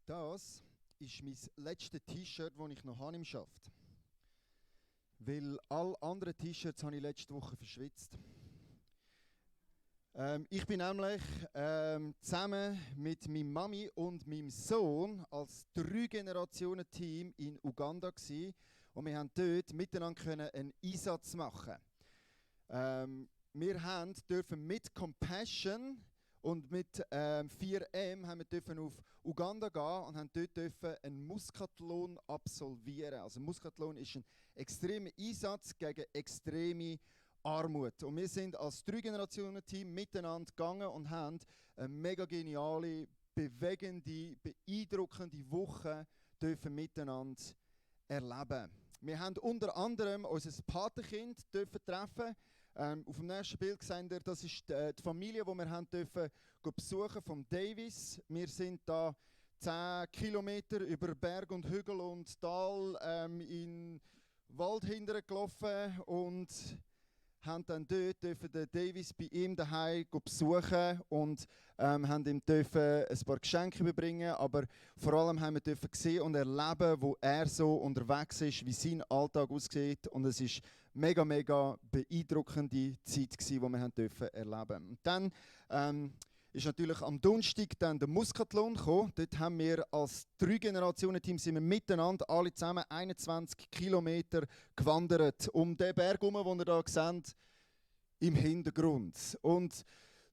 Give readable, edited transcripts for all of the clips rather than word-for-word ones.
Das ist mein letztes T-Shirt, das ich noch im Schaft habe. Weil alle anderen T-Shirts habe ich letzte Woche verschwitzt. Ich bin nämlich zusammen mit meiner Mami und meinem Sohn als 3-Generationen-Team in Uganda gewesen, und wir haben dort miteinander einen Einsatz machen. Wir dürfen mit Compassion und mit 4M haben wir dürfen auf Uganda gehen und haben dort dürfen einen Muskathlon absolvieren. Also Muskathlon ist ein extremer Einsatz gegen extreme Armut. Und wir sind als 3-Generationen-Team miteinander gegangen und haben eine mega geniale, bewegende, beeindruckende Woche dürfen miteinander erleben. Wir haben unter anderem unser Patenkind dürfen treffen. Auf dem nächsten Bild seht ihr, das ist die Familie, die wir haben dürfen besuchen von Davis. Wir sind da 10 Kilometer über Berg und Hügel und Tal in Wald hintergelaufen und haben dann dort den Davis bei ihm daheim besuchen und haben ihm dürfen ein paar Geschenke überbringen, aber vor allem haben wir sehen und erleben, wo er so unterwegs ist, wie sein Alltag aussieht, und es ist mega beeindruckende Zeit gewesen, die wir haben dürfen erleben. Und dann ist natürlich am Donnerstag dann der Muskathlon gekommen. Dort haben wir als 3-Generationen-Team sind wir miteinander alle zusammen 21 Kilometer gewandert um den Berg herum, den ihr hier seht, im Hintergrund. Und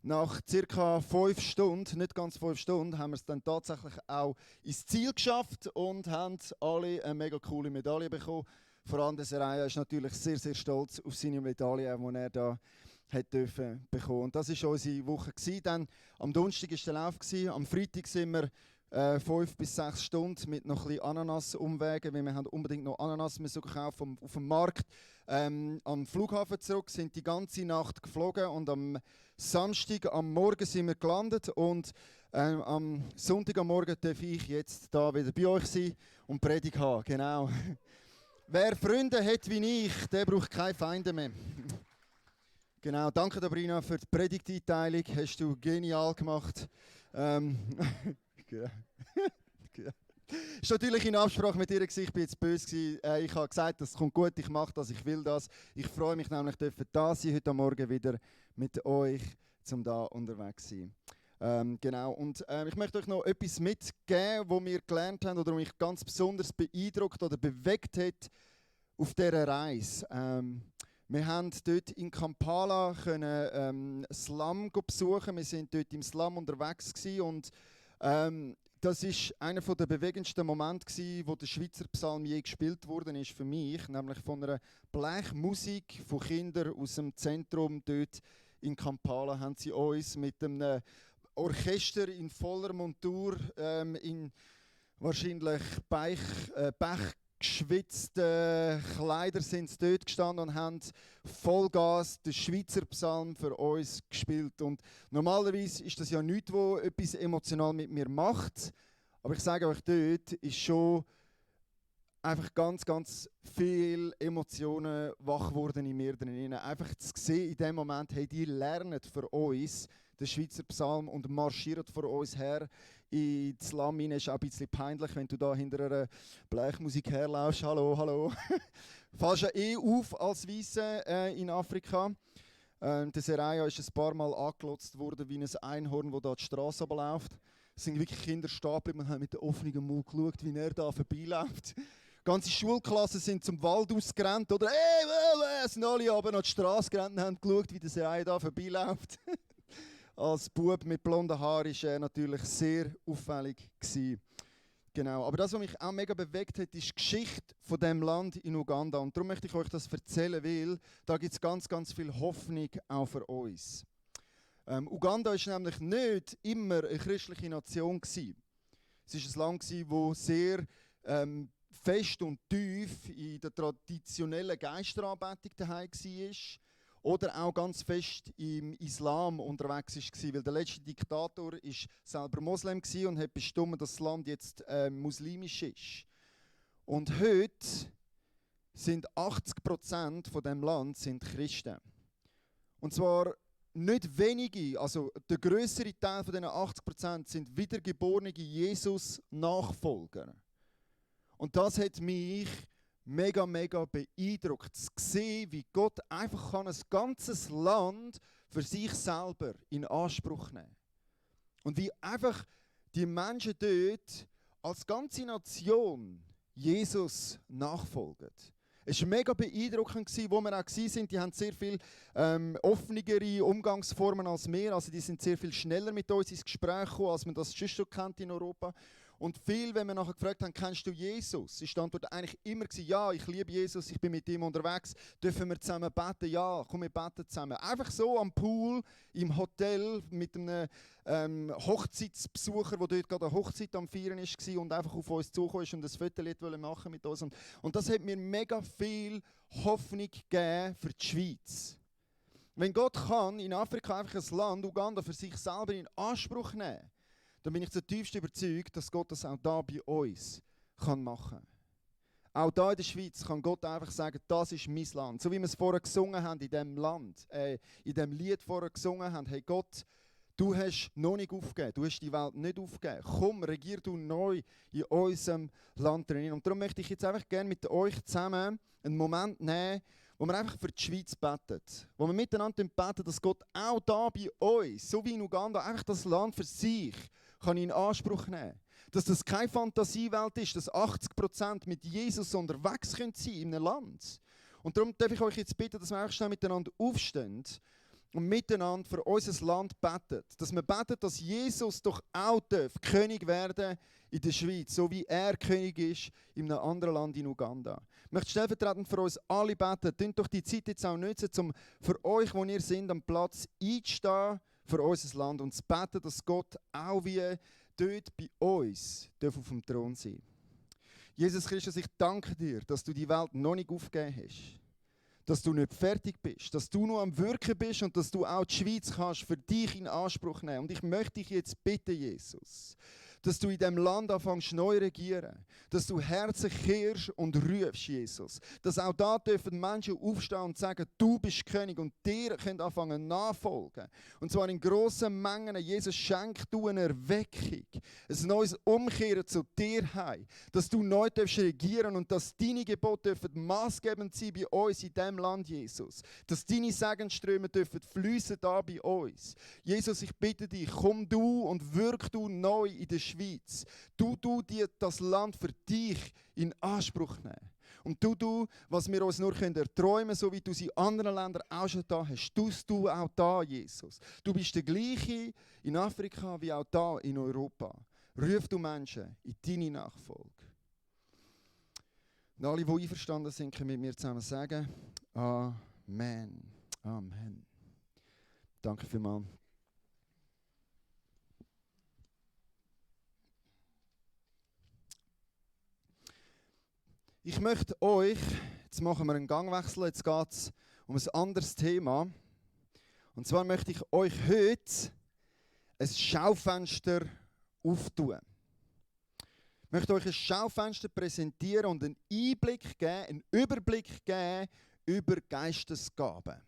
nach ca. 5 Stunden, nicht ganz 5 Stunden, haben wir es dann tatsächlich auch ins Ziel geschafft und haben alle eine mega coole Medaille bekommen. Vor allem der Seraya ist natürlich sehr stolz auf seine Medaille, die er da hat dürfen bekommen. Und das war unsere Woche. Dann, am Donnerstag war der Lauf. Am Freitag sind wir 5 bis 6 Stunden mit noch ein bisschen Ananas umwegen, weil wir haben unbedingt noch Ananas kaufen auf dem Markt. Am Flughafen zurück, sind die ganze Nacht geflogen und am Samstag am Morgen sind wir gelandet und am Sonntag am Morgen darf ich jetzt da wieder bei euch sein und Predigt haben. Genau. Wer Freunde hat wie ich, der braucht keine Feinde mehr. Genau, danke Sabrina für die Predigteinteilung, hast du genial gemacht. Ist natürlich in Absprache mit dir, ich bin jetzt böse gewesen. Ich habe gesagt, das kommt gut, ich mache das, ich will das. Ich freue mich nämlich, da sein heute Morgen wieder mit euch, um da unterwegs zu sein. Genau, und ich möchte euch noch etwas mitgeben, was wir gelernt haben oder was mich ganz besonders beeindruckt oder bewegt hat auf dieser Reise. Wir haben dort in Kampala Slum besuchen. Wir sind dort im Slum unterwegs gewesen und das ist einer der bewegendsten Momente gewesen, wo der Schweizer Psalm je gespielt worden ist für mich, nämlich von einer Blechmusik von Kindern aus dem Zentrum dort in Kampala haben sie uns mit einem Orchester in voller Montur in wahrscheinlich geschwitzte Kleider sind sie dort gestanden und haben Vollgas den Schweizer Psalm für uns gespielt. Und normalerweise ist das ja nichts, was etwas emotional mit mir macht. Aber ich sage euch, dort ist schon einfach ganz viele Emotionen wach geworden in mir drin. Einfach zu sehen in dem Moment, hey, die lernen für uns den Schweizer Psalm und marschieren vor uns her in das Slum hinein. Ist auch ein bisschen peinlich, wenn du da hinter einer Blechmusik herlaufst. Hallo. Fallst ja auf als Weisse in Afrika. Der Seraya ist ein paar Mal angelotzt worden wie ein Einhorn, das da die Straße runterläuft. Es sind wirklich Kinder stehen geblieben und haben mit offenem Mund geschaut, wie er da vorbeiläuft. Ganze Schulklassen sind zum Wald ausgerannt oder sind alle aber noch die Straße gerannt und haben geschaut, wie der Seraya da vorbeiläuft. Als Bub mit blonden Haaren war er natürlich sehr auffällig gewesen. Genau. Aber das, was mich auch mega bewegt hat, ist die Geschichte von diesem Land in Uganda. Und darum möchte ich euch das erzählen, weil da gibt es ganz viel Hoffnung auch für uns. Uganda war nämlich nicht immer eine christliche Nation gewesen. Es war ein Land, das sehr fest und tief in der traditionellen Geisteranbetung daheim war. Oder auch ganz fest im Islam unterwegs war, weil der letzte Diktator war selber Moslem und hat bestimmt, dass das Land jetzt muslimisch ist. Und heute sind 80% von dem Land sind Christen. Und zwar nicht wenige, also der grössere Teil von diesen 80% sind wiedergeborene Jesus-Nachfolger. Und das hat mich mega beeindruckt, zu sehen, wie Gott einfach ein ganzes Land für sich selber in Anspruch nehmen kann. Und wie einfach die Menschen dort als ganze Nation Jesus nachfolgen. Es war mega beeindruckend, wo wir auch waren. Die haben sehr viel offenere Umgangsformen als wir. Also die sind sehr viel schneller mit uns ins Gespräch gekommen, als man das schon kennt in Europa. Und viel, wenn wir nachher gefragt haben, kennst du Jesus? Ist die Antwort eigentlich immer gewesen, ja, ich liebe Jesus, ich bin mit ihm unterwegs. Dürfen wir zusammen beten? Ja, komm, wir beten zusammen. Einfach so am Pool, im Hotel, mit einem Hochzeitsbesucher, der dort gerade eine Hochzeit am Feiern war und einfach auf uns zugekommen ist und ein Foto machen mit uns. Und das hat mir mega viel Hoffnung gegeben für die Schweiz. Wenn Gott kann in Afrika einfach ein Land, Uganda, für sich selber in Anspruch nehmen, dann bin ich zutiefst überzeugt, dass Gott das auch da bei uns machen kann. Auch da in der Schweiz kann Gott einfach sagen, das ist mein Land. So wie wir es vorher gesungen haben in diesem Land, in diesem Lied vorher gesungen haben, hey Gott, du hast noch nicht aufgegeben, du hast die Welt nicht aufgegeben. Komm, regier du neu in unserem Land drin. Und darum möchte ich jetzt einfach gerne mit euch zusammen einen Moment nehmen, wo wir einfach für die Schweiz beten. Wo wir miteinander beten, dass Gott auch da bei uns, so wie in Uganda, einfach das Land für sich kann in Anspruch nehmen. Dass das keine Fantasiewelt ist, dass 80% mit Jesus unterwegs sein können in einem Land. Und darum darf ich euch jetzt bitten, dass wir einfach schnell miteinander aufstehen und miteinander für unser Land beten. Dass wir beten, dass Jesus doch auch König werden in der Schweiz, so wie er König ist in einem anderen Land in Uganda. Ich möchte stellvertretend für uns alle beten. Tönt doch die Zeit jetzt auch nutzen, um für euch, wo ihr seid, am Platz einzustehen für unser Land und zu beten, dass Gott auch wie dort bei uns auf dem Thron sein darf. Jesus Christus, ich danke dir, dass du die Welt noch nicht aufgegeben hast. Dass du nicht fertig bist, dass du noch am Wirken bist und dass du auch die Schweiz kannst für dich in Anspruch nehmen. Und ich möchte dich jetzt bitten, Jesus, dass du in diesem Land anfängst neu regieren, dass du Herzen kehrst und rufst, Jesus. Dass auch da dürfen Menschen aufstehen und sagen, du bist König und dir könnt anfangen nachfolgen. Und zwar in grossen Mengen. Jesus, schenk du eine Erweckung, ein neues Umkehren zu dir heim, dass du neu regieren und dass deine Gebote maßgebend sein bei uns in diesem Land, Jesus. Dass deine Segensströme fließen da bei uns. Jesus, ich bitte dich, komm du und wirk du neu in der Schweiz. Du das Land für dich in Anspruch nehmen. Und du, was wir uns nur erträumen können, so wie du es in anderen Ländern auch schon da hast, tust du auch da, Jesus. Du bist der gleiche in Afrika wie auch da in Europa. Ruf du Menschen in deine Nachfolge. Und alle, die einverstanden sind, können mit mir zusammen sagen, Amen. Amen. Danke vielmals. Ich möchte euch, jetzt machen wir einen Gangwechsel, jetzt geht es um ein anderes Thema. Und zwar möchte ich euch heute ein Schaufenster auftun. Ich möchte euch ein Schaufenster präsentieren und einen Einblick geben, einen Überblick geben über Geistesgaben.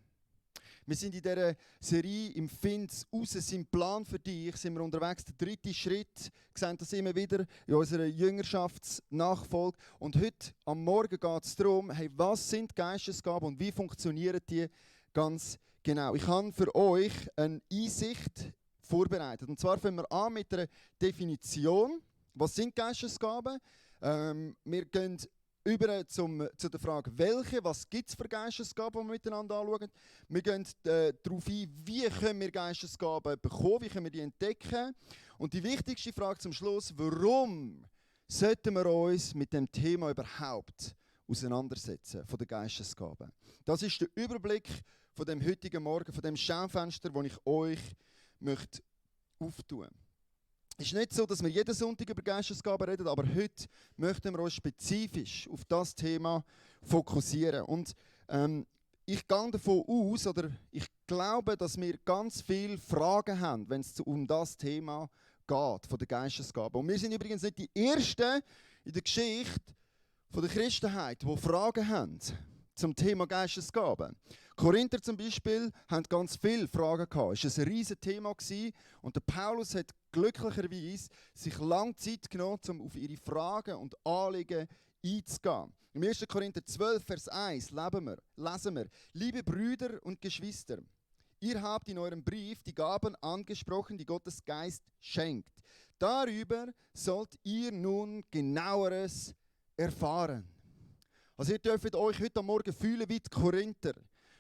Wir sind in dieser Serie im Find's raus, sein Plan für dich, sind wir unterwegs, der 3. Schritt, wir sehen das immer wieder in unserer Jüngerschaftsnachfolge. Und heute am Morgen geht es darum, hey, was sind Geistesgaben und wie funktionieren die ganz genau. Ich habe für euch eine Einsicht vorbereitet. Und zwar fangen wir an mit einer Definition. Was sind Geistesgaben? Wir gehen über zu der Frage, welche, was gibt es für Geistesgaben, die wir miteinander anschauen. Wir gehen darauf ein, wie können wir Geistesgaben bekommen, wie können wir die entdecken. Und die wichtigste Frage zum Schluss, warum sollten wir uns mit dem Thema überhaupt auseinandersetzen, von den Geistesgaben. Das ist der Überblick von dem heutigen Morgen, von dem Schaufenster, das ich euch möchte auftun möchte. Es ist nicht so, dass wir jeden Sonntag über Geistesgaben reden, aber heute möchten wir uns spezifisch auf das Thema fokussieren. Und ich gehe davon aus, oder ich glaube, dass wir ganz viele Fragen haben, wenn es um das Thema geht, von der Geistesgaben. Und wir sind übrigens nicht die Ersten in der Geschichte von der Christenheit, die Fragen haben zum Thema Geistesgaben. Korinther zum Beispiel haben ganz viele Fragen gehabt. Es war ein riesiges Thema und der Paulus hat glücklicherweise sich lange Zeit genommen, um auf ihre Fragen und Anliegen einzugehen. Im 1. Korinther 12, Vers 1 lesen wir: Liebe Brüder und Geschwister, ihr habt in eurem Brief die Gaben angesprochen, die Gottes Geist schenkt. Darüber sollt ihr nun genaueres erfahren. Also ihr dürft euch heute Morgen fühlen wie die Korinther,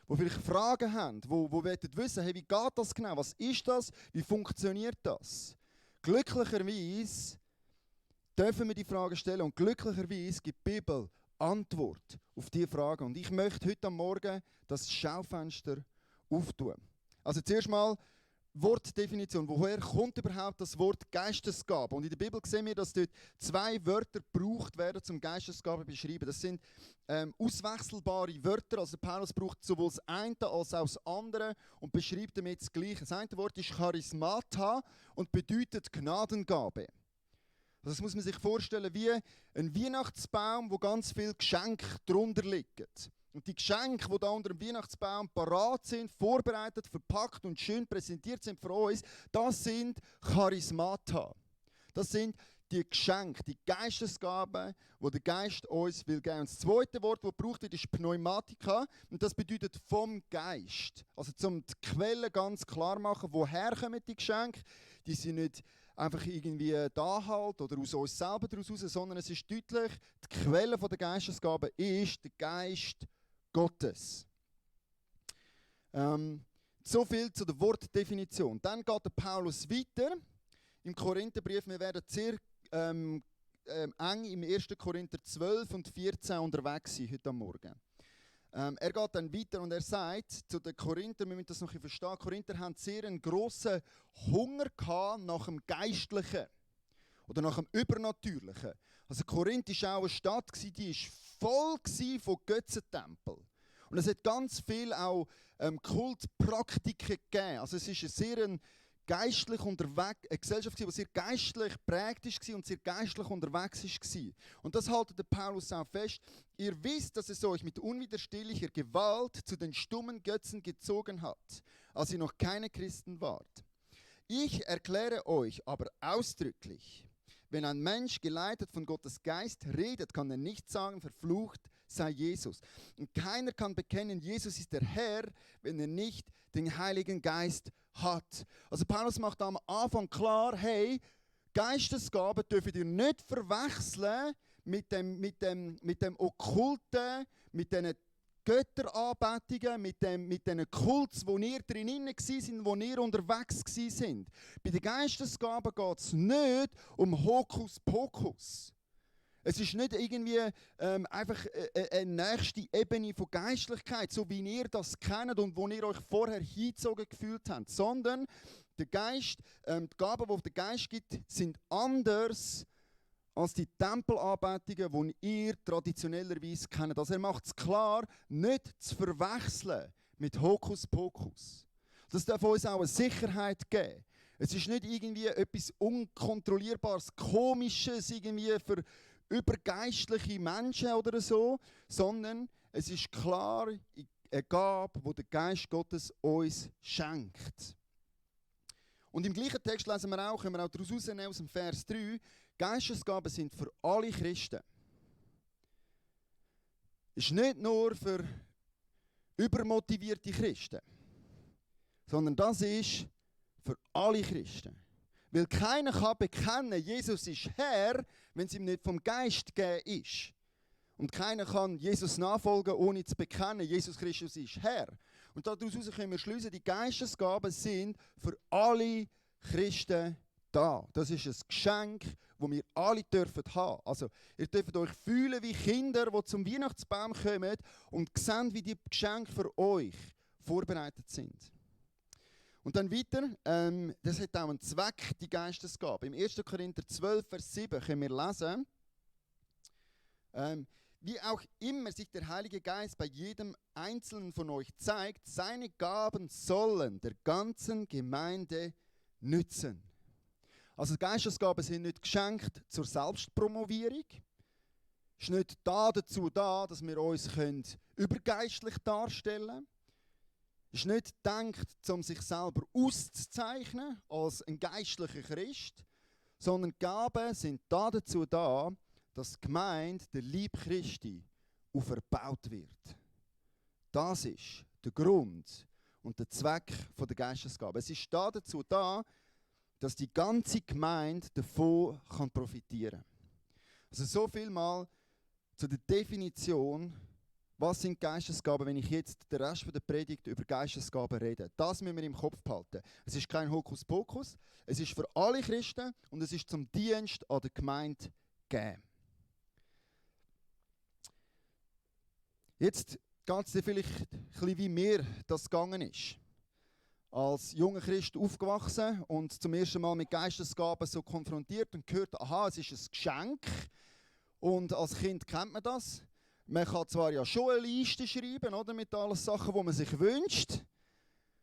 die vielleicht Fragen haben, die wissen, hey, wie geht das genau, was ist das, wie funktioniert das? Glücklicherweise dürfen wir die Fragen stellen und glücklicherweise gibt die Bibel Antwort auf diese Fragen. Und ich möchte heute Morgen das Schaufenster auftun. Also zuerst mal Wortdefinition. Woher kommt überhaupt das Wort Geistesgabe? Und in der Bibel sehen wir, dass dort 2 Wörter gebraucht werden, zum Geistesgabe zu beschreiben. Das sind auswechselbare Wörter. Also Paulus braucht sowohl das eine als auch das andere und beschreibt damit das Gleiche. Das eine Wort ist Charismata und bedeutet Gnadengabe. Also das muss man sich vorstellen wie ein Weihnachtsbaum, wo ganz viele Geschenke drunter liegen. Und die Geschenke, die da unter dem Weihnachtsbaum parat sind, vorbereitet, verpackt und schön präsentiert sind für uns, das sind Charismata. Das sind die Geschenke, die Geistesgaben, die der Geist uns will geben. Und das zweite Wort, das gebraucht wird, ist Pneumatika. Und das bedeutet vom Geist. Also um die Quelle ganz klar machen, woher kommen die Geschenke. Die sind nicht einfach irgendwie da halt oder aus uns selber daraus raus, sondern es ist deutlich, die Quelle der Geistesgaben ist der Geist Gottes. So viel zu der Wortdefinition. Dann geht der Paulus weiter im Korintherbrief. Wir werden sehr eng im 1. Korinther 12 und 14 unterwegs sein heute Morgen. Er geht dann weiter und er sagt zu den Korinthern, wir müssen das noch ein bisschen verstehen, Korinther haben sehr einen grossen Hunger gehabt nach dem Geistlichen oder nach dem Übernatürlichen. Also Korinth war auch eine Stadt, die war voll von Götzentempeln. Und es hat ganz viel auch Kultpraktiken gegeben. Also es ist eine Gesellschaft, die sehr geistlich geprägt war und sehr geistlich unterwegs war. Und das hält der Paulus auch fest. Ihr wisst, dass es euch mit unwiderstehlicher Gewalt zu den stummen Götzen gezogen hat, als ihr noch keine Christen wart. Ich erkläre euch aber ausdrücklich, wenn ein Mensch geleitet von Gottes Geist redet, kann er nicht sagen, verflucht sei Jesus. Und keiner kann bekennen, Jesus ist der Herr, wenn er nicht den Heiligen Geist hat. Also Paulus macht am Anfang klar, hey, Geistesgaben dürft ihr nicht verwechseln mit dem Okkulten, mit den Götteranbetungen, mit den Kults, wo ihr drin waren, wo ihr unterwegs sind. Bei den Geistesgaben geht es nicht um Hokuspokus. Es ist nicht irgendwie einfach eine nächste Ebene von Geistlichkeit, so wie ihr das kennt und wo ihr euch vorher hingezogen gefühlt habt, sondern der Geist, die Gaben, die der Geist gibt, sind anders als die Tempelanbetungen, die ihr traditionellerweise kennt. Also er macht es klar, nicht zu verwechseln mit Hokuspokus. Das darf uns auch eine Sicherheit geben. Es ist nicht irgendwie etwas Unkontrollierbares, Komisches irgendwie für übergeistliche Menschen oder so, sondern es ist klar eine Gabe, die der Geist Gottes uns schenkt. Und im gleichen Text lesen wir auch, können wir auch daraus herausnehmen aus dem Vers 3, Geistesgaben sind für alle Christen. Es ist nicht nur für übermotivierte Christen, sondern das ist für alle Christen. Weil keiner kann bekennen, Jesus ist Herr, wenn es ihm nicht vom Geist gegeben ist. Und keiner kann Jesus nachfolgen, ohne zu bekennen, Jesus Christus ist Herr. Und daraus können wir schliessen, die Geistesgaben sind für alle Christen da. Das ist ein Geschenk, das wir alle dürfen haben. Also, ihr dürft euch fühlen wie Kinder, die zum Weihnachtsbaum kommen und sehen, wie die Geschenke für euch vorbereitet sind. Und dann weiter, das hat auch einen Zweck, die Geistesgabe. Im 1. Korinther 12, Vers 7 können wir lesen, wie auch immer sich der Heilige Geist bei jedem Einzelnen von euch zeigt, seine Gaben sollen der ganzen Gemeinde nützen. Also Geistesgaben sind nicht geschenkt zur Selbstpromovierung. Es ist nicht dazu da, dass wir uns übergeistlich darstellen können. Ist nicht gedacht, um sich selber auszuzeichnen als ein geistlicher Christ, sondern die Gaben sind dazu da, dass die Gemeinde, der Leib Christi, auferbaut wird. Das ist der Grund und der Zweck der Geistesgabe. Es ist dazu da, dass die ganze Gemeinde davon profitieren kann. Also so viel mal zu der Definition, was sind Geistesgaben, wenn ich jetzt den Rest der Predigt über Geistesgaben rede. Das müssen wir im Kopf behalten. Es ist kein Hokuspokus, es ist für alle Christen und es ist zum Dienst an der Gemeinde gegeben. Jetzt geht es dir vielleicht ein bisschen wie mir das gegangen ist. Als junger Christ aufgewachsen und zum ersten Mal mit Geistesgaben so konfrontiert und gehört, aha, es ist ein Geschenk. Und als Kind kennt man das. Man kann zwar ja schon eine Liste schreiben, oder, mit allen Sachen, die man sich wünscht,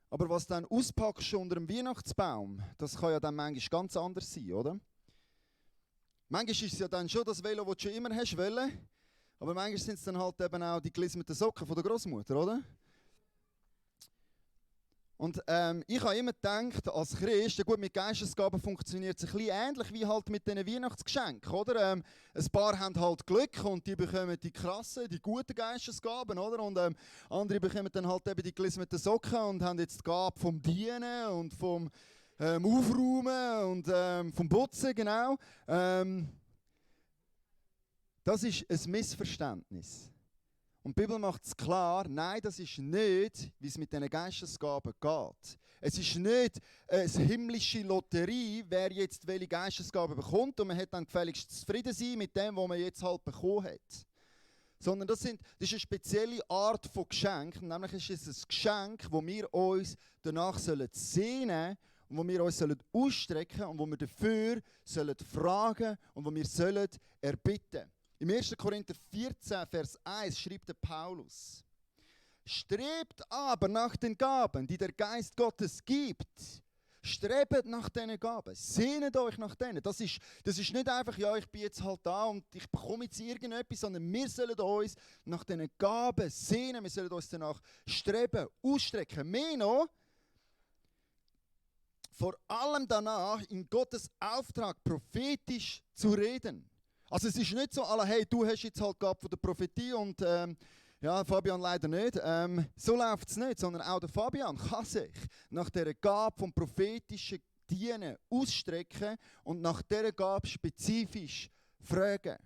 aber was dann auspackst unter dem Weihnachtsbaum, das kann ja dann manchmal ganz anders sein, oder? Manchmal ist es ja dann schon das Velo, das du schon immer hast wollen, aber manchmal sind es dann halt eben auch die gelismeten Socken von der Großmutter, oder? Und ich habe immer gedacht, als Christ, ja gut, mit Geistesgaben funktioniert es ein bisschen ähnlich wie halt mit diesen Weihnachtsgeschenken, oder? Ein paar haben halt Glück und die bekommen die krassen, die guten Geistesgaben, oder? Und andere bekommen dann halt eben die gelismeten Socken und haben jetzt die Gabe vom Dienen und vom Aufräumen und vom Putzen, genau. Das ist ein Missverständnis. Und die Bibel macht es klar, nein, das ist nicht, wie es mit diesen Geistesgaben geht. Es ist nicht eine himmlische Lotterie, wer jetzt welche Geistesgaben bekommt und man hat dann gefälligst zufrieden sein mit dem, was man jetzt halt bekommen hat. Sondern das ist eine spezielle Art von Geschenk, nämlich ist es ein Geschenk, wo wir uns danach sehnen sollen und wo wir uns ausstrecken sollen und wo wir dafür fragen und wo wir erbitten sollen. Im 1. Korinther 14, Vers 1 schreibt der Paulus: Strebt aber nach den Gaben, die der Geist Gottes gibt. Strebt nach diesen Gaben. Sehnet euch nach denen. Das ist nicht einfach, ja, ich bin jetzt halt da und ich bekomme jetzt irgendetwas, sondern wir sollen uns nach diesen Gaben sehnen. Wir sollen uns danach streben, ausstrecken. Mehr noch, vor allem danach in Gottes Auftrag prophetisch zu reden. Also es ist nicht so, hey, du hast jetzt halt Gabe von der Prophetie und ja, Fabian leider nicht. So läuft es nicht, sondern auch der Fabian kann sich nach dieser Gabe vom prophetischen Dienen ausstrecken und nach dieser Gabe spezifisch fragen.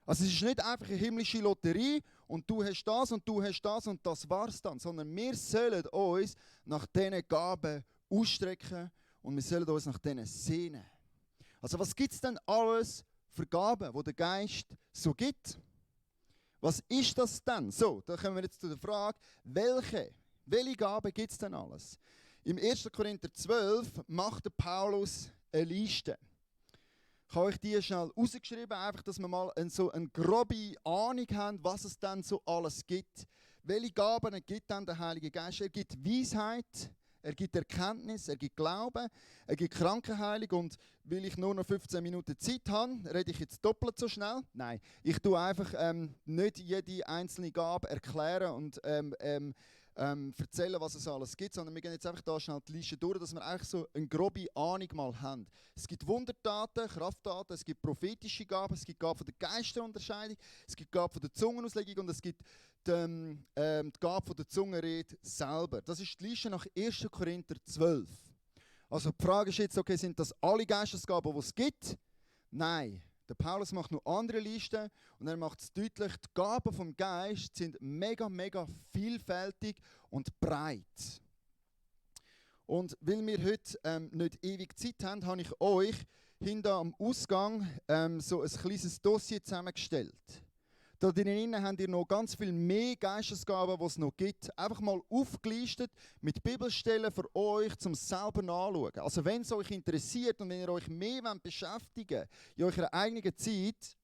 Also es ist nicht einfach eine himmlische Lotterie und du hast das und du hast das und das war's dann, sondern wir sollen uns nach diesen Gaben ausstrecken und wir sollen uns nach denen sehnen. Also was gibt es denn alles für Gaben, die der Geist so gibt? Was ist das denn? So, da kommen wir jetzt zu der Frage, welche Gaben gibt es denn alles? Im 1. Korinther 12 macht der Paulus eine Liste. Ich habe euch die schnell rausgeschrieben, einfach, dass wir mal so eine grobe Ahnung haben, was es denn so alles gibt. Welche Gaben gibt dann der Heilige Geist? Er gibt Weisheit, er gibt Erkenntnis, er gibt Glauben, er gibt Krankenheilung und weil ich nur noch 15 Minuten Zeit habe, rede ich jetzt doppelt so schnell. Nein, ich tue einfach nicht jede einzelne Gabe erklären und erzählen, was es alles gibt, sondern wir gehen jetzt einfach da schnell die Liste durch, dass wir eigentlich so eine grobe Ahnung mal haben. Es gibt Wundertaten, Krafttaten, es gibt prophetische Gaben, es gibt Gaben von der Geisterunterscheidung, es gibt Gaben von der Zungenauslegung und es gibt die Gabe von der Zungenrede selber. Das ist die Liste nach 1. Korinther 12. Also die Frage ist jetzt, okay, sind das alle Geistesgaben, die es gibt? Nein. Der Paulus macht noch andere Listen und er macht es deutlich, die Gaben vom Geist sind mega, mega vielfältig und breit. Und weil wir heute nicht ewig Zeit haben, habe ich euch hinten am Ausgang so ein kleines Dossier zusammengestellt. Da drinnen habt ihr noch ganz viel mehr Geistesgaben, die es noch gibt. Einfach mal aufgelistet mit Bibelstellen für euch, zum selber nachschauen. Also wenn es euch interessiert und wenn ihr euch mehr beschäftigen wollt in eurer eigenen Zeit,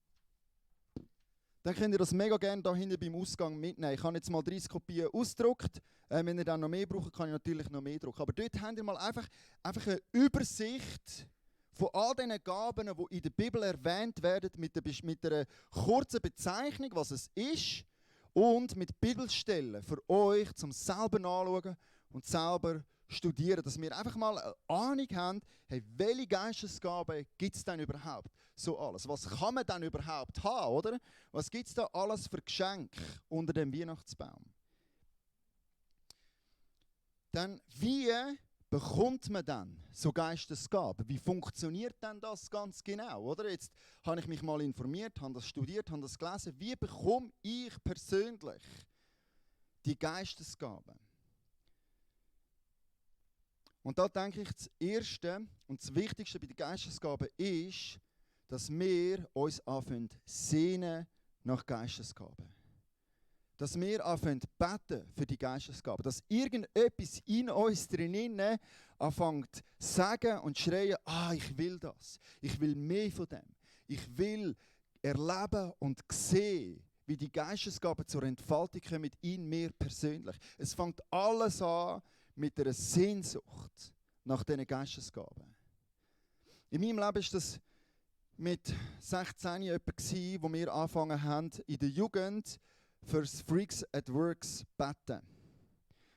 dann könnt ihr das mega gerne da hinten beim Ausgang mitnehmen. Ich habe jetzt mal 30 Kopien ausgedruckt. Wenn ihr dann noch mehr braucht, kann ich natürlich noch mehr drucken. Aber dort habt ihr mal einfach eine Übersicht von all diesen Gaben, die in der Bibel erwähnt werden, mit einer kurzen Bezeichnung, was es ist, und mit Bibelstellen für euch zum selber nachschauen und selber studieren, dass wir einfach mal eine Ahnung haben, hey, welche Geistesgaben gibt es denn überhaupt? So alles. Was kann man denn überhaupt haben, oder? Was gibt es da alles für Geschenke unter dem Weihnachtsbaum? Dann, wie bekommt man dann so Geistesgaben? Wie funktioniert denn das ganz genau? Oder? Jetzt habe ich mich mal informiert, habe das studiert, habe das gelesen. Wie bekomme ich persönlich die Geistesgaben? Und da denke ich, das Erste und das Wichtigste bei den Geistesgaben ist, dass wir uns anfangen sehnen nach Geistesgaben. Dass wir anfangen beten für die Geistesgaben. Dass irgendetwas in uns drinnen anfängt zu sagen und zu schreien, ich will das. Ich will mehr von dem. Ich will erleben und sehen, wie die Geistesgaben zur Entfaltung kommen in mir persönlich. Es fängt alles an mit einer Sehnsucht nach diesen Geistesgaben. In meinem Leben war das mit 16 jemand, wo wir angefangen haben, in der Jugend für das Freaks at Works beten.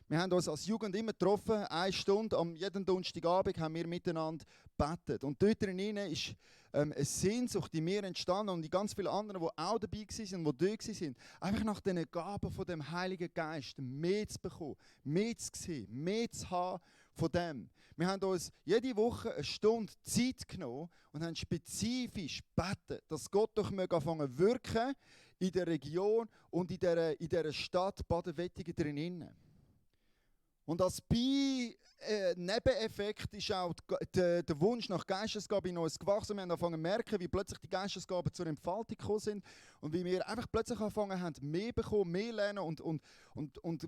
Wir haben uns als Jugend immer getroffen, 1 Stunde, jeden Donnerstagabend haben wir miteinander gebetet. Und dort drinnen ist eine Sehnsucht in mir entstanden und die ganz vielen anderen, die auch dabei waren, die dort waren, einfach nach diesen Gaben von dem Heiligen Geist mehr zu bekommen, mehr zu sehen, mehr zu haben von dem. Wir haben uns jede Woche 1 Stunde Zeit genommen und haben spezifisch gebetet, dass Gott doch anfangen zu wirken in der Region und in dieser Stadt Baden-Wettigen drinnen. Und als Nebeneffekt ist auch der Wunsch nach Geistesgaben in uns gewachsen. Wir haben angefangen zu merken, wie plötzlich die Geistesgaben zur Entfaltung gekommen sind und wie wir einfach plötzlich angefangen haben, mehr bekommen, mehr lernen und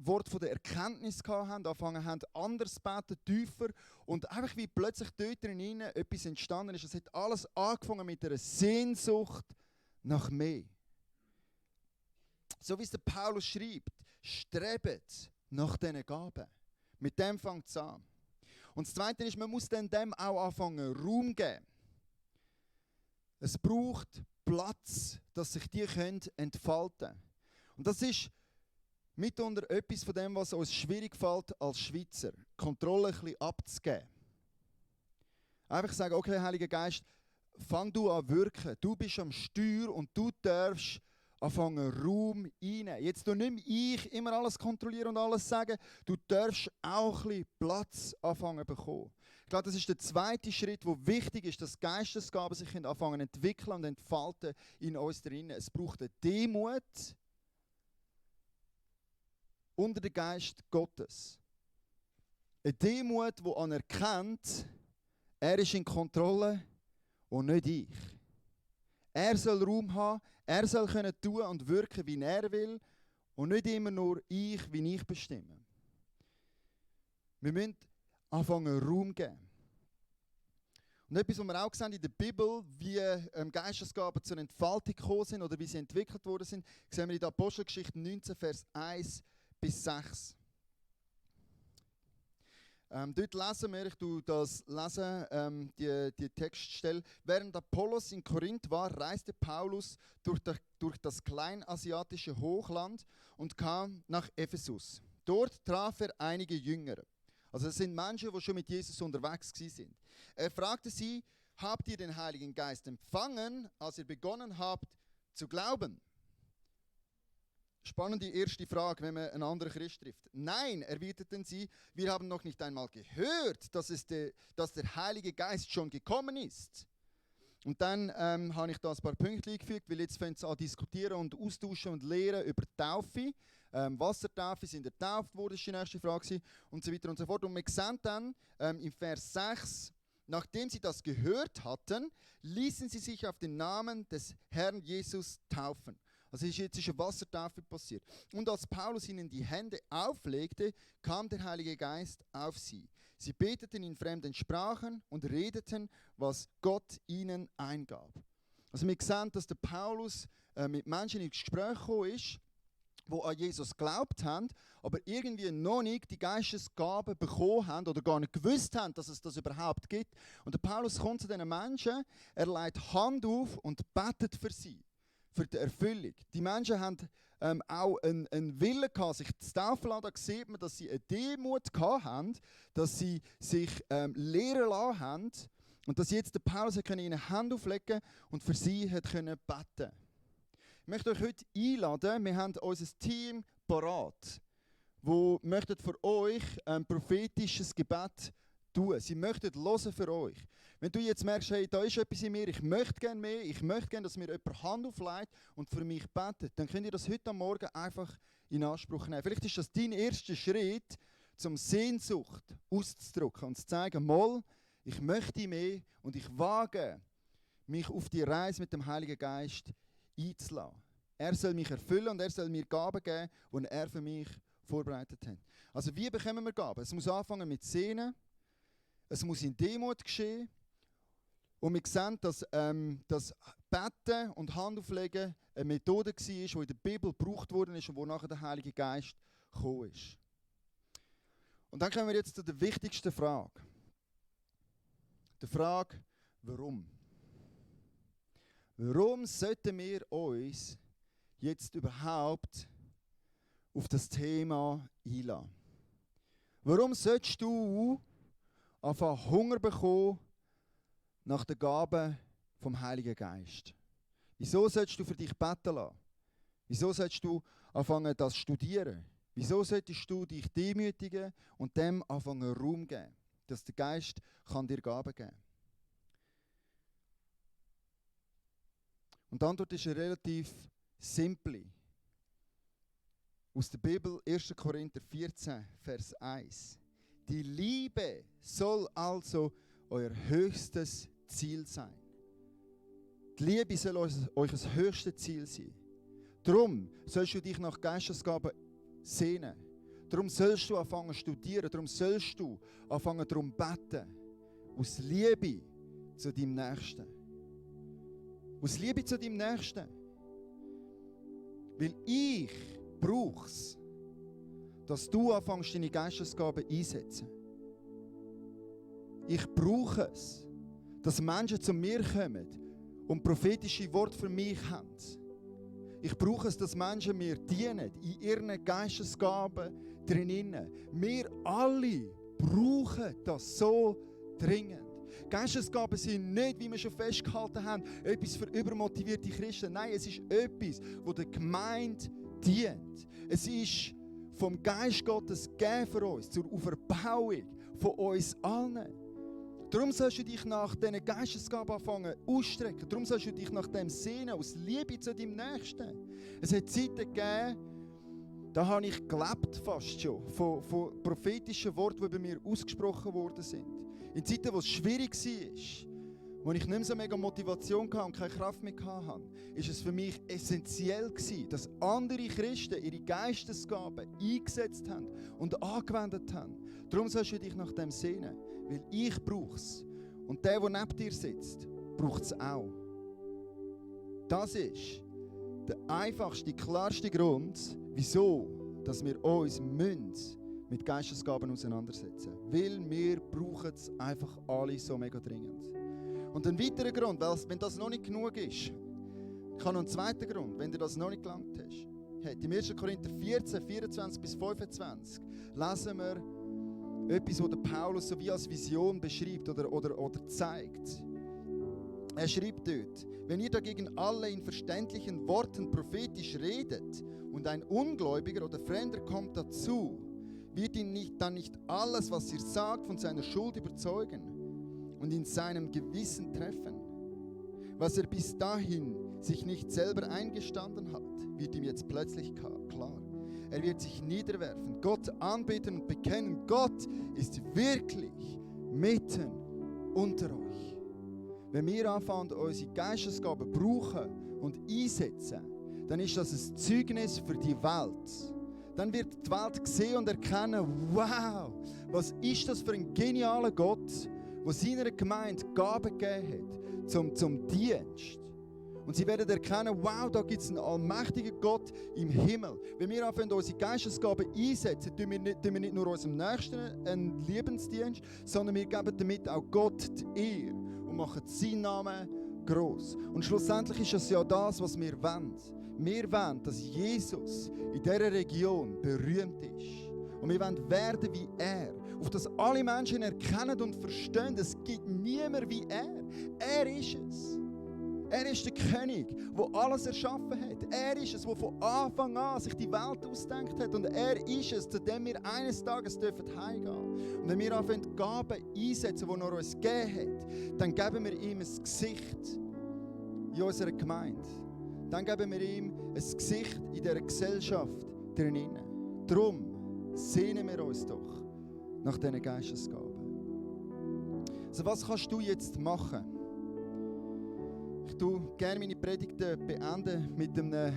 Wort von der Erkenntnis haben, angefangen haben, anders beten, tiefer und einfach wie plötzlich dort drinnen etwas entstanden ist. Es hat alles angefangen mit einer Sehnsucht nach mehr. So wie es der Paulus schreibt, strebet nach diesen Gaben. Mit dem fängt es an. Und das Zweite ist, man muss dann dem auch anfangen, Raum geben. Es braucht Platz, dass sich die entfalten können. Und das ist mitunter etwas von dem, was uns schwierig fällt als Schweizer, Kontrolle ein bisschen abzugeben. Einfach sagen, okay, Heiliger Geist, fang du an wirken. Du bist am Steuer und du darfst anfangen Raum rein. Jetzt nicht mehr ich immer alles kontrollieren und alles sagen. Du darfst auch ein bisschen Platz anfangen bekommen. Ich glaube, das ist der zweite Schritt, der wichtig ist, dass Geistesgaben sich anfangen zu entwickeln und entfalten in uns drinnen. Es braucht eine Demut unter den Geist Gottes. Eine Demut, die anerkennt, er ist in Kontrolle und nicht ich. Er soll Raum haben, er soll können tun und wirken, wie er will und nicht immer nur ich, wie ich bestimme. Wir müssen anfangen, Raum geben. Und etwas, was wir auch sehen in der Bibel, wie Geistesgaben zur Entfaltung gekommen sind oder wie sie entwickelt worden sind, sehen wir in der Apostelgeschichte 19, Vers 1 bis 6. Dort lesen wir, ich tue das lesen, die Textstelle. Während Apollos in Korinth war, reiste Paulus durch das kleinasiatische Hochland und kam nach Ephesus. Dort traf er einige Jünger. Also es sind Menschen, die schon mit Jesus unterwegs waren. Er fragte sie, habt ihr den Heiligen Geist empfangen, als ihr begonnen habt zu glauben? Spannende erste Frage, wenn man einen anderen Christ trifft. Nein, erwiderten sie, wir haben noch nicht einmal gehört, dass der Heilige Geist schon gekommen ist. Und dann habe ich da ein paar Punkte eingefügt, weil jetzt fängt es an diskutieren und austauschen und lehren über Taufe. Wassertaufe, sind getauft worden, ist die nächste Frage und so weiter und so fort. Und wir sehen dann im Vers 6, nachdem sie das gehört hatten, ließen sie sich auf den Namen des Herrn Jesus taufen. Also jetzt ist eine Wassertaufe passiert. Und als Paulus ihnen die Hände auflegte, kam der Heilige Geist auf sie. Sie beteten in fremden Sprachen und redeten, was Gott ihnen eingab. Also wir sehen, dass der Paulus mit Menschen ins Gespräch gekommen ist, die an Jesus geglaubt haben, aber irgendwie noch nicht die Geistesgaben bekommen haben oder gar nicht gewusst haben, dass es das überhaupt gibt. Und der Paulus kommt zu diesen Menschen, er legt Hand auf und betet für sie. Für die Erfüllung. Die Menschen haben auch einen Willen gehabt, sich zu taufen lassen. Da sieht man, dass sie eine Demut gehabt haben, dass sie sich lehren lassen haben und dass jetzt der Paulus ihnen Hände auflegen und für sie hat können beten. Ich möchte euch heute einladen, wir haben unser Team parat, wo möchten für euch ein prophetisches Gebet tun. Sie möchten hören für euch. Wenn du jetzt merkst, hey, da ist etwas in mir, ich möchte gerne mehr, ich möchte gerne, dass mir jemand Hand auflegt und für mich betet, dann könnt ihr das heute am Morgen einfach in Anspruch nehmen. Vielleicht ist das dein erster Schritt, zum Sehnsucht auszudrücken und zu zeigen, mal, ich möchte mehr und ich wage, mich auf die Reise mit dem Heiligen Geist einzulassen. Er soll mich erfüllen und er soll mir Gaben geben, die er für mich vorbereitet hat. Also wie bekommen wir Gaben? Es muss anfangen mit Sehnen, es muss in Demut geschehen. Und wir sehen, dass das Beten und Handauflegen eine Methode war, die in der Bibel gebraucht worden ist und wo nachher der Heilige Geist gekommen ist. Und dann kommen wir jetzt zu der wichtigsten Frage. Die Frage, warum? Warum sollten wir uns jetzt überhaupt auf das Thema einlassen? Warum solltest du anfangen Hunger bekommen nach den Gaben vom Heiligen Geist? Wieso solltest du für dich beten lassen? Wieso solltest du anfangen, das zu studieren? Wieso solltest du dich demütigen und dem anfangen Raum geben, dass der Geist kann dir Gaben geben kann? Und die Antwort ist relativ simpel. Aus der Bibel 1. Korinther 14, Vers 1. Die Liebe soll also euer höchstes Ziel sein. Die Liebe soll euer höchstes Ziel sein. Darum sollst du dich nach Geistesgaben sehnen. Darum sollst du anfangen zu studieren. Darum sollst du anfangen darum beten. Aus Liebe zu deinem Nächsten. Aus Liebe zu deinem Nächsten. Weil ich brauche es, dass du anfängst, deine Geistesgaben einzusetzen. Ich brauche es, dass Menschen zu mir kommen und prophetische Worte für mich haben. Ich brauche es, dass Menschen mir dienen, in ihren Geistesgaben drinnen. Wir alle brauchen das so dringend. Geistesgaben sind nicht, wie wir schon festgehalten haben, etwas für übermotivierte Christen. Nein, es ist etwas, das der Gemeinde dient. Es ist vom Geist Gottes gegeben für uns, zur Auferbauung von uns allen. Darum sollst du dich nach diesen Geistesgaben anfangen ausstrecken. Darum sollst du dich nach dem sehnen, aus Liebe zu deinem Nächsten. Es hat Zeiten gegeben, da habe ich gelebt fast schon von prophetischen Worten, die bei mir ausgesprochen worden sind. In Zeiten, wo es schwierig war, wo ich nicht mehr so mega Motivation hatte und keine Kraft mehr hatte, war es für mich essentiell gewesen, dass andere Christen ihre Geistesgaben eingesetzt haben und angewendet haben. Darum sollst du dich nach dem sehnen, weil ich brauche es. Und der neben dir sitzt, braucht es auch. Das ist der einfachste, klarste Grund, wieso dass wir uns mit Geistesgaben auseinandersetzen. Weil wir brauchen es einfach alle so mega dringend. Und ein weiterer Grund, weil wenn das noch nicht genug ist, ich habe noch einen zweiten Grund, wenn dir das noch nicht gelangt hast. Hey, im 1. Korinther 14, 24 bis 25 lesen wir etwas, was der Paulus so wie als Vision beschreibt oder zeigt. Er schreibt dort: Wenn ihr dagegen alle in verständlichen Worten prophetisch redet und ein Ungläubiger oder Fremder kommt dazu, wird ihn dann nicht alles, was ihr sagt, von seiner Schuld überzeugen und in seinem Gewissen treffen. Was er bis dahin sich nicht selber eingestanden hat, wird ihm jetzt plötzlich klar. Er wird sich niederwerfen, Gott anbeten und bekennen, Gott ist wirklich mitten unter euch. Wenn wir anfangen, unsere Geistesgaben brauchen und einsetzen, dann ist das ein Zeugnis für die Welt. Dann wird die Welt sehen und erkennen, wow, was ist das für ein genialer Gott, der seiner Gemeinde Gaben gegeben hat zum Dienst. Und sie werden erkennen, wow, da gibt es einen allmächtigen Gott im Himmel. Wenn wir anfangen, unsere Geistesgaben einsetzen, tun wir nicht nur unserem Nächsten einen Liebensdienst, sondern wir geben damit auch Gott die Ehre und machen seinen Namen gross. Und schlussendlich ist es ja das, was wir wollen. Wir wollen, dass Jesus in dieser Region berühmt ist. Und wir wollen werden wie er. Auf das alle Menschen erkennen und verstehen, es gibt niemand wie er. Er ist es. Er ist der König, der alles erschaffen hat. Er ist es, der von Anfang an sich die Welt ausgedacht hat. Und er ist es, zu dem wir eines Tages heimgehen dürfen. Und wenn wir anfangen, die Gaben einsetzen, die er uns gegeben hat, dann geben wir ihm ein Gesicht in unserer Gemeinde. Dann geben wir ihm ein Gesicht in dieser Gesellschaft drinnen. Darum sehnen wir uns doch nach diesen Geistesgaben. Also was kannst du jetzt machen? Ich tue gerne meine Predigten beenden mit einem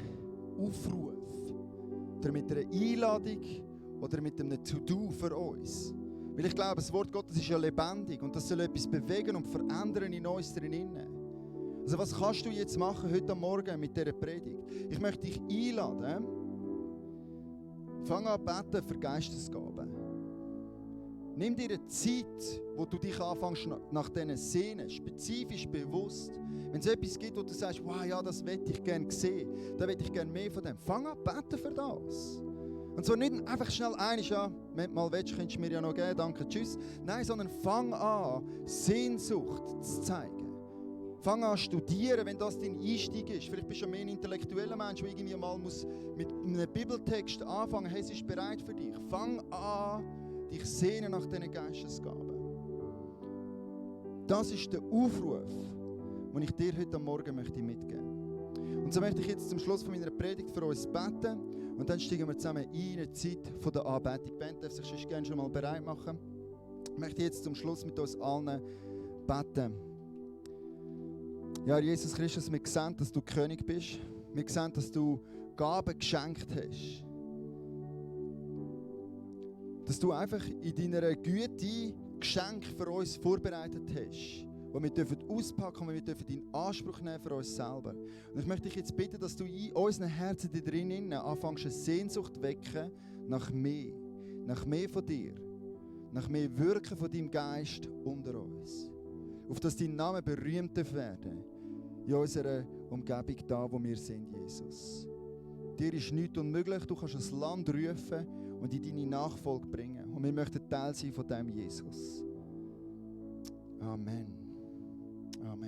Aufruf oder mit einer Einladung oder mit einem To-Do für uns. Weil ich glaube, das Wort Gottes ist ja lebendig und das soll etwas bewegen und verändern in uns drinnen. Also was kannst du jetzt machen heute Morgen mit dieser Predigt? Ich möchte dich einladen, fang an zu beten für Geistesgaben. Nimm dir eine Zeit, wo du dich anfängst nach diesen Szenen, spezifisch bewusst. Wenn es etwas gibt, wo du sagst, wow, ja, das möchte ich gerne sehen, dann möchte ich gerne mehr von dem. Fang an zu beten für das. Und zwar nicht einfach schnell ja, wenn du mal willst, könntest du mir ja noch geben, danke, tschüss. Nein, sondern fang an, Sehnsucht zu zeigen. Fang an zu studieren, wenn das dein Einstieg ist. Vielleicht bist du mehr ein intellektueller Mensch, der irgendwie mal muss mit einem Bibeltext anfangen muss. Hey, es ist bereit für dich. Fang an, dich sehnen nach diesen Geistesgaben. Das ist der Aufruf, den ich dir heute Morgen mitgeben möchte. Und so möchte ich jetzt zum Schluss von meiner Predigt für uns beten. Und dann steigen wir zusammen ein in eine Zeit der Anbetung. Die Band darf sich sonst gerne schon mal bereit machen. Ich möchte jetzt zum Schluss mit uns allen beten. Ja, Jesus Christus, wir sehen, dass du König bist. Wir sehen, dass du Gaben geschenkt hast. Dass du einfach in deiner Güte Geschenke für uns vorbereitet hast, die wir auspacken und wir in Anspruch nehmen für uns selber. Und ich möchte dich jetzt bitten, dass du in unseren Herzen da drinnen anfängst, eine Sehnsucht zu wecken nach mehr von dir, nach mehr Wirken von deinem Geist unter uns. Auf dass dein Name berühmt werden in unserer Umgebung, da wo wir sind, Jesus. Dir ist nichts unmöglich, du kannst das Land rufen und in deine Nachfolge bringen. Und wir möchten Teil sein von dem Jesus. Amen. Amen.